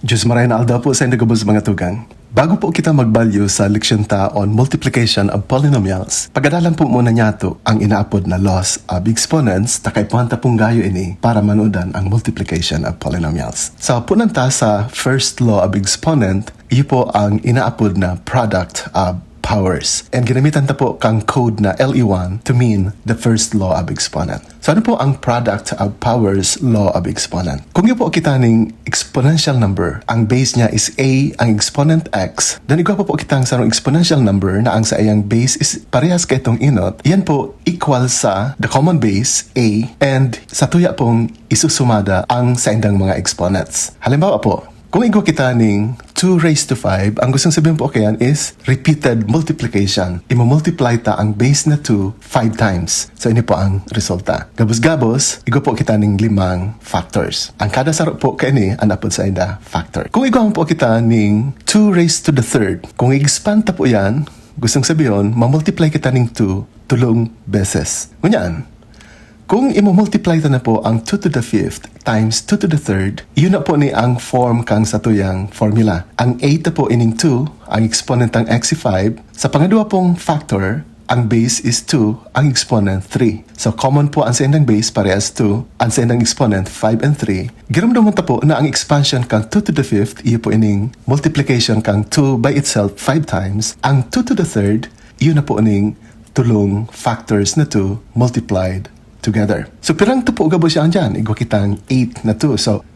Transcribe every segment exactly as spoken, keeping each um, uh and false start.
Diyos maray na aldaw po sa inyo gabos mga tugang. Bago po kita magbalyo sa leksyon ta on multiplication of polynomials, pagadalan po muna niyato ang inaapod na laws of exponents, ta kaipuhan ta pong gayo ini para manudan ang multiplication of polynomials. So, punan ta sa first law of exponent, iyo po ang inaapod na product of powers. And ginamitan ta po kang code na L E one to mean the first law of exponent. So ano po ang product of powers law of exponent? Kung iyo po kita ning exponential number, ang base niya is a, ang exponent x, then igwa pa po kitang sarong exponential number na ang saiyang base is parehas kaitong inot, yan po equal sa the common base, a, and sa tuya pong isusumada ang saindang mga exponents. Halimbawa po, kung igwa kita ning two raised to five, ang gustong sabihin po kayan is repeated multiplication. Imo-multiply ta ang base na two five times. So, ini po ang resulta. Gabos-gabos, igwa po kita ning limang factors. Ang kada saro po kaini, an apod sainda, factor. Kung igwa po kita ning two raised to the third, kung i-expand ta po yan, gustong sabihin, mamultiply kita ning two, tulong beses. Ngunyan, kung imo-multiply ta na po ang two to the fifth times two to the third, iyo na po ni ang form kang satuyang formula. Ang a ta po ining two, ang exponent ng x si five, sa pangadwa pong factor, ang base is two, ang exponent three. So, common po ang saindang base, parehas two, ang saindang exponent five and three. Giromdomon ta po na ang expansion kang two to the fifth, iyo po ining multiplication kang two by itself five times. Ang two to the third, iyo na po ning tulong factors na two multiplied together. So, pirang two po gabos siya andyan? Igwa kitang eight na two. So,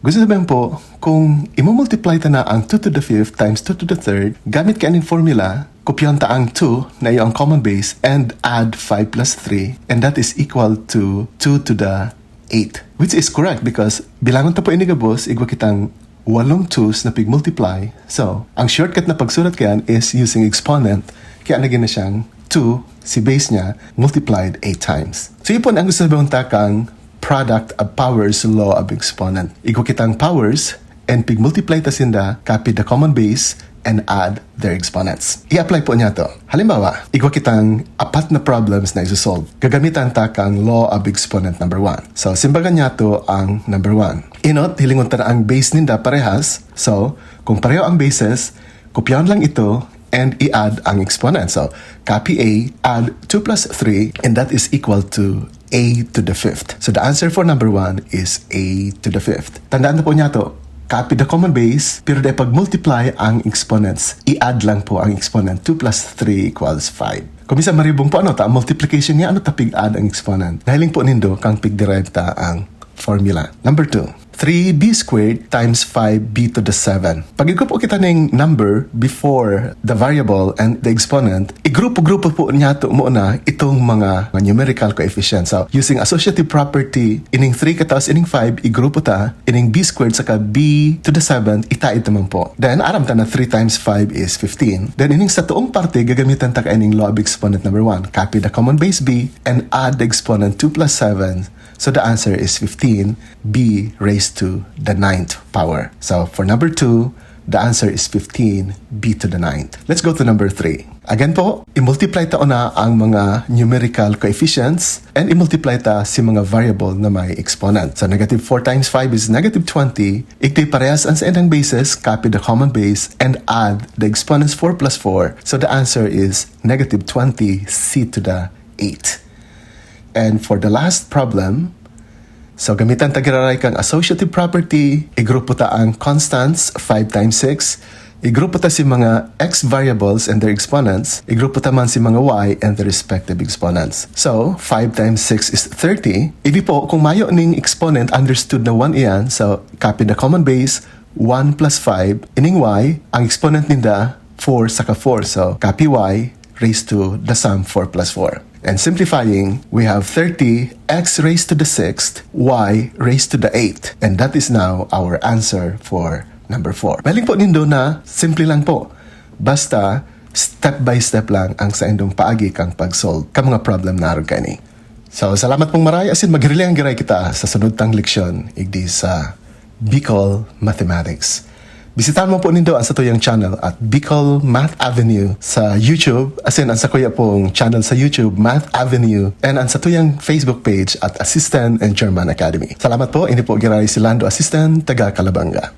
gusto sabihin po, kung imo-multiply ta na ang two to the fifth times two to the third, gamit ka ning formula, kopyahan ta ang two na iyo ang common base and add five plus three, and that is equal to two to the eight, which is correct because bilangon ta po ini gabos, igwa kitang walong twos na pig-multiply. So, ang shortcut na pagsurat kayan is using exponent. Kaya naging na siyang two, si base niya, multiplied eight times. So, yun po ang gusto sabihin ta kang product of powers law of exponent. Igwa kitang powers, and pig-multiply ta sinda, copy the common base, and add their exponents. I-apply po niya to. Halimbawa, igwa kitang apat na problems na isosolve. Gagamitan ta kang law of exponent number one. So, simbagan niya to ang number one. Inot, hilingon ta na ang base ninda parehas. So, kung pareho ang bases, kopyahan lang ito and i-add ang exponent. So, copy a, add two plus three, and that is equal to a to the fifth. So, the answer for number one is a to the fifth. Tandaan na po niya to, copy the common base, pero dahil pag-multiply ang exponents, i-add lang po ang exponent, two plus three equals five. Kung minsan maribong po, ano ta, multiplication niya, ano ta pig-add ang exponent? Nahiling po nindo kang pig-derive ta ang formula. Number two, three b squared times five b to the seven. Pag-igrupo kita ning number before the variable and the exponent, igrupo-grupo po niya to muna itong mga numerical coefficients. So, using associative property, ining three kataos ining five, igrupo ta, ining b squared saka b to the seven, itaid naman po. Then, aram ta na three times five is fifteen. Then, ining sa tuong parte, gagamitan ta kaining law of exponent number one. Copy the common base b and add the exponent two plus seven. So, the answer is fifteen b raised to the ninth power. So, for number two, the answer is fifteen b to the ninth. Let's go to number three. Again po, i-multiply ta una ang mga numerical coefficients and i-multiply ta si mga variable na may exponent. So, negative four times five is negative twenty. Igdi parehas ang sa indang bases, copy the common base, and add the exponents four plus four. So, the answer is negative twenty c to the eight. And for the last problem, so gamitan ta giraray kang associative property, igrupo ta ang constants, five times six, igrupo ta si mga x variables and their exponents, igrupo ta man si mga y and their respective exponents. So, five times six is thirty. Igdi po, kung mayo ning exponent, understood na one iyan, so copy the common base, one plus five, ining y, ang exponent ninda, four saka four. So, copy y raised to the sum four plus four. And simplifying, we have thirty x raised to the sixth, y raised to the eighth. And that is now our answer for number four. Mahiling po nindo na simple lang po. Basta, step by step lang ang saindong paagi kang pag-solve ka mga problem na arog kaini. So, salamat pong maray, asin maghiling giray kita sa sunod tang leksyon, igdi sa Bicol Mathematics. Bisitahan mo po nindo ang satuyang channel at Bicol Math Avenue sa YouTube, asin ang sakuya pong channel sa YouTube, Math Avenue, and ang satuyang Facebook page at Assistant and German Academy. Salamat po, ini po giray si Lando Assistant, taga Calabanga.